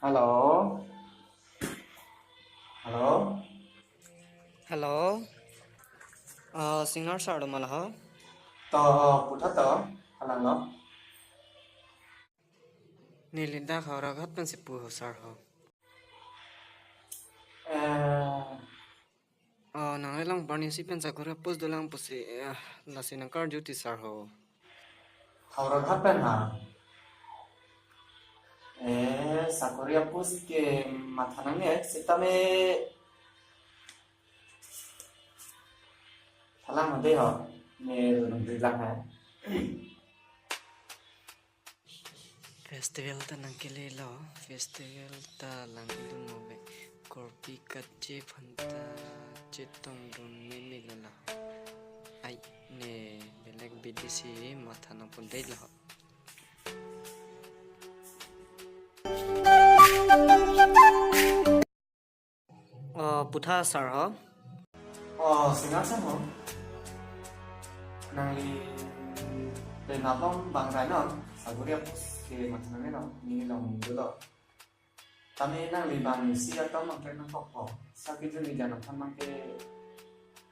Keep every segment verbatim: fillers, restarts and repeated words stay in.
Hello. Hello. Hello. Ah, singer sir do ma la ho? To, oh, putha to. Halanglo. Neli dak Howraghat pensi pu ho sir ho. Eh. Oh, nangli Langpar Ningsing pen sakori a-post dolang pusi, eh, lasi nangkarju ti sir ho. Howraghat pen ha? Eh, sakori a-post ke matha nangne, sitame thalang ho de ho. Ne dunung dilang ha. Festival ta nangkelelo, festival ta lang-idun mo be. Korpi kachephan ta chetongdun meme lo la. Ai, ne belek bidi si matha nangpon dei lo. Oh, putha sir ho? Oh, singer sir ho? Nangli penap along bang rai non, sakori a-post ke matha nangne non, neli long dolo. Tame nangli bang isi atum bang trek nangkokpo. Sa kejun ni jan aphan bang ke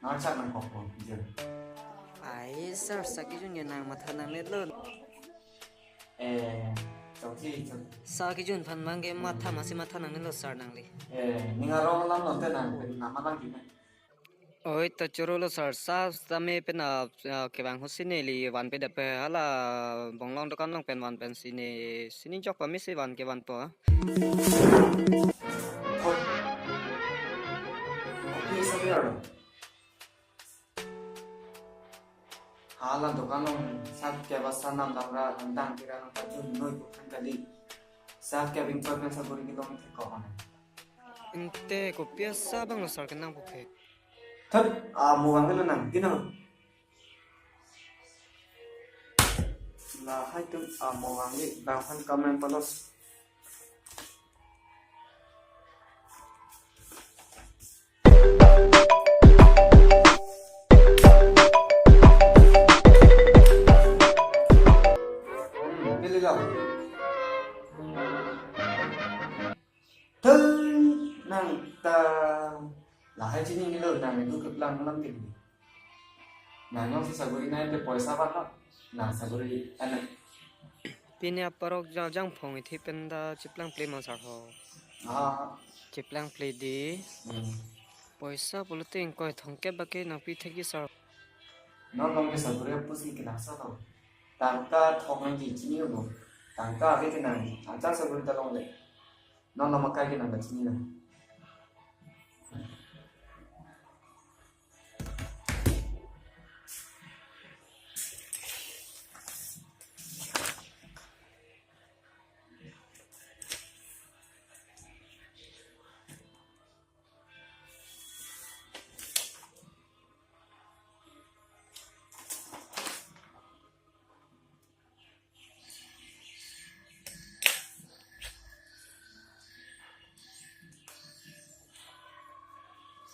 ngarchak nangkokpo, je. Ai, sir, sa kejun ke nang matha nangnelo. Eh, chokji, chok. Sa kejun aphan bang ke matha masi matha nangnelo sir nangli. Eh, ning arong alam lote nang, pen nama lang gimana? Oi, to choro lo sir, sa sitame pen a, a, kevang ho si neli vanpe det pe hala bonglong dokan along pen van pensi ne sini jok pame si van ke vanpo. Oi. Oke, sabi aro. Hala dokan along sat ke basa nam damra andang kira nang pajun noi ko kan kali. Sat ke bing chot nang sakori kelong thek ko kan. Ante kopi asa bang lo sir kenang pupe. Thot, amo vanglo nang, dino. Lahai tum amo vanglo, bang aphan comment palos. Hmm, pilih lang. Thun nang ta lahai chinilo nang itu keplang malam kini. Nang jongsi saguri nai te poisa apa no? Nang saguri anak. Pini aparok jajang phong ithi penta chiplang ple ma sir ho. Ah. Chiplang ple di. Hmm. Poisa pulote ingkoi thomkep bake nangpi thekji sir. Non long ke saguri pusi kenangsot ho. Tangka thok nangji chini ho. Tangka ave kenang. Anchar saguri ta longle. Non lama kai ke nang kachini na.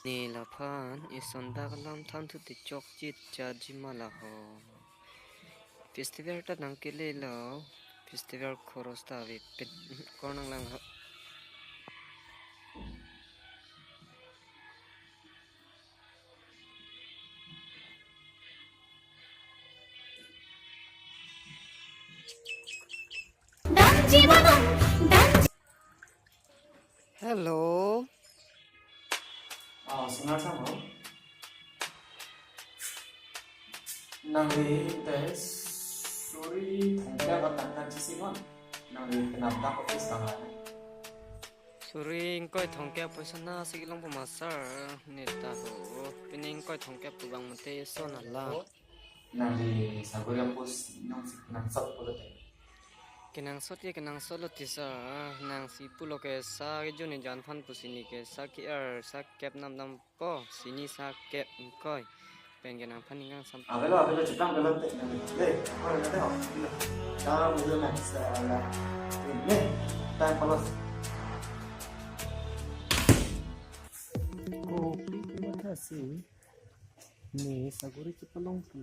Ne laphan ison dak alam than thu te chokche charji ma la ho. Festival ta nangkelelo, festival khoros ta avepin, ko nang lang ha. Hello. Oh, singer sir ho. Nangli te suri thomkep atangka chisi non. Nangli penap dak office bang la. Suri ingkoi thomkep poisa na si kelongpo ma sir, ne ta ho. Pini ingkoi thomkep pu bang mate son ala. Nangli saguri a-post nangsi kenangsot pulote. Kenangsot ke kenangsot lo ti sir, nangsi pulo ke sa kejun ni jan aphan pusi ne ke sa ke-er sa kep nam dampo, sini sa kep ingkoi. Yang kenang paning kangsam. Avelo, avelo, chepang avelo te. Dei, apa namanya ho? Kamu dulu, nah, salah. Ini, time palos. Kopi ke mata si. Ni, saguri chepalong tu.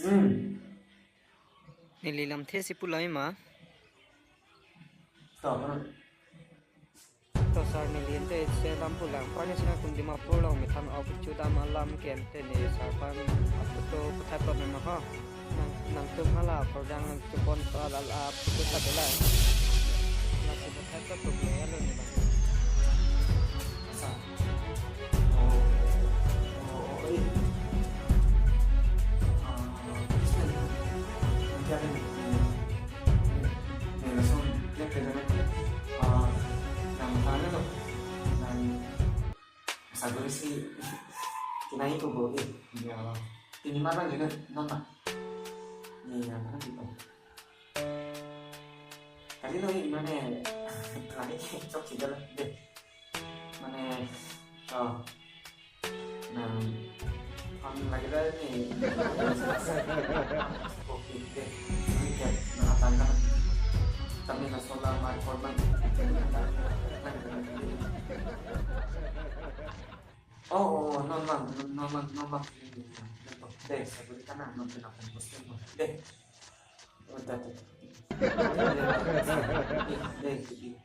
Hmm. Neli lamthe si pulai ma. Tahu. To sar, neli ente se lam pulang. Pani sina kun Dimapur along methang ok chu dam alam ke ente ne sar pan aputo puthot tot nang ho. Nang, nangtum hala kordang nangchepon to ala ala aputo ta belai. Nang si puthot tot tu le alo ni bang. Sa. Oh, oh, oh, eh. Ah, nanti ada ni. Ni langsung dia kerja ni. Ah, nang tanya tu. Nang saguri si kinai tu bo, eh. Ya. Ini mana juga nonton? Ni yang mana gitu? Kali lo ini mana? Lagi cok sih jalan deh. Mane, oh. Nah, kami lagi dah ni. Oke, deh. Ini kayak menatangkan. Kami nggak sekolah sama korban. Oh, oh, oh, non, non, non, non, non, non. Deh, saya berikan, non, non, non, non, deh. Oh, dah, dah, dah. Deh, deh, deh.